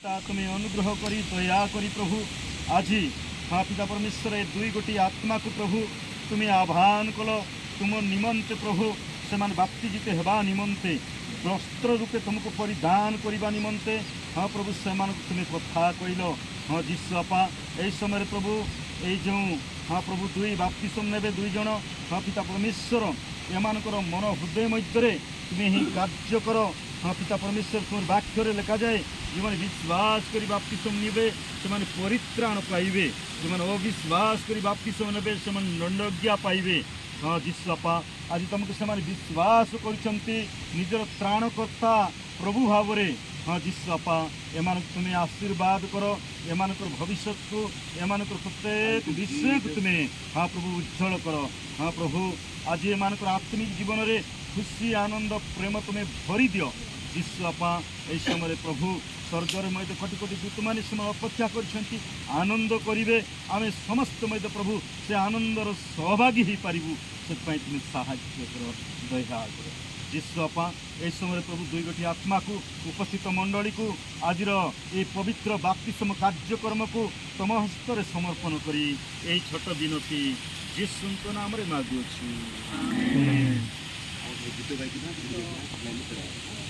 ତୁମେ ଅନୁଗ୍ରହ କରି, ଦୟା କରି ପ୍ରଭୁ, ଆଜି ହଁ ପିତା ପରମେଶ୍ୱର, ଏ ଦୁଇ ଗୋଟି ଆତ୍ମାକୁ ପ୍ରଭୁ ତୁମେ ଆହ୍ୱାନ କଲ ତୁମ ନିମନ୍ତେ। ପ୍ରଭୁ, ସେମାନେ ବାପ୍ତିଜିତ ହେବା ନିମନ୍ତେ, ବସ୍ତ୍ର ରୂପେ ତୁମକୁ ପରିଧାନ କରିବା ନିମନ୍ତେ, ହଁ ପ୍ରଭୁ, ସେମାନଙ୍କୁ ତୁମେ କଥା କହିଲ। ହଁ ଯୀଶୁ ବାପା, ଏହି ସମୟରେ ପ୍ରଭୁ, ଏଇ ଯେଉଁ ହଁ ପ୍ରଭୁ ଦୁଇ ବାପ୍ତିସମ ନେବେ ଦୁଇ ଜଣ, ହଁ ପିତା ପରମେଶ୍ୱର, ଏମାନଙ୍କର ମନ ହୃଦୟ ମଧ୍ୟରେ ତୁମେ ହିଁ କାର୍ଯ୍ୟ କର। ହଁ ପିତା ପରମେଶ୍ୱର, ତୁମର ବାକ୍ୟରେ ଲେଖାଯାଏ, ଯେଉଁମାନେ ବିଶ୍ୱାସ କରି ବାପ୍ତିସମ ନେବେ ସେମାନେ ପରିତ୍ରାଣ ପାଇବେ, ଯେଉଁମାନେ ଅବିଶ୍ୱାସ କରି ବାପ୍ତିସମ ନେବେ ସେମାନେ ଦଣ୍ଡାଜ୍ଞା ପାଇବେ। ହଁ ଯୀଶୁ ବାପା, ଆଜି ତୁମକୁ ସେମାନେ ବିଶ୍ୱାସ କରୁଛନ୍ତି ନିଜର ତ୍ରାଣକର୍ତ୍ତା ପ୍ରଭୁ ଭାବରେ। ହଁ ଯୀଶୁ ବାପା, ଏମାନଙ୍କୁ ତୁମେ ଆଶୀର୍ବାଦ କର। ଏମାନଙ୍କର ଭବିଷ୍ୟତକୁ, ଏମାନଙ୍କର ପ୍ରତ୍ୟେକ ବିଷୟକୁ ତୁମେ ହଁ ପ୍ରଭୁ ଉଜ୍ଜଳ କର। ହଁ ପ୍ରଭୁ, ଆଜି ଏମାନଙ୍କର ଆତ୍ମିକ ଜୀବନରେ ଖୁସି, ଆନନ୍ଦ, ପ୍ରେମ ତୁମେ ଭରି ଦିଅ। ଯୀଶୁ ବାପା, ଏହି ସମୟରେ ପ୍ରଭୁ, ସ୍ୱର୍ଗରେ ମଧ୍ୟ କୋଟି କୋଟି ଦୂତମାନେ ସେମାନେ ଅପେକ୍ଷା କରିଛନ୍ତି, ଆନନ୍ଦ କରିବେ। ଆମେ ସମସ୍ତେ ମଧ୍ୟ ପ୍ରଭୁ ସେ ଆନନ୍ଦର ସହଭାଗୀ ହେଇପାରିବୁ, ସେଥିପାଇଁ ତୁମେ ସାହାଯ୍ୟ କର, ଦୟା କର। ଯୀଶୁ ବାପା, ଏହି ସମୟରେ ପ୍ରଭୁ, ଦୁଇ ଗୋଟି ଆତ୍ମାକୁ, ଉପସ୍ଥିତ ମଣ୍ଡଳୀକୁ, ଆଜିର ଏହି ପବିତ୍ର ବାପ୍ତିସମ କାର୍ଯ୍ୟକ୍ରମକୁ ତମ ହସ୍ତରେ ସମର୍ପଣ କରି ଏହି ଛୋଟ ବିନତି ଯୀଶୁଙ୍କ ନାମରେ ମାଗୁଅଛୁ। ଗୀତ ଗାଇକିନା, ଗୀତ ଗାଇକିନା।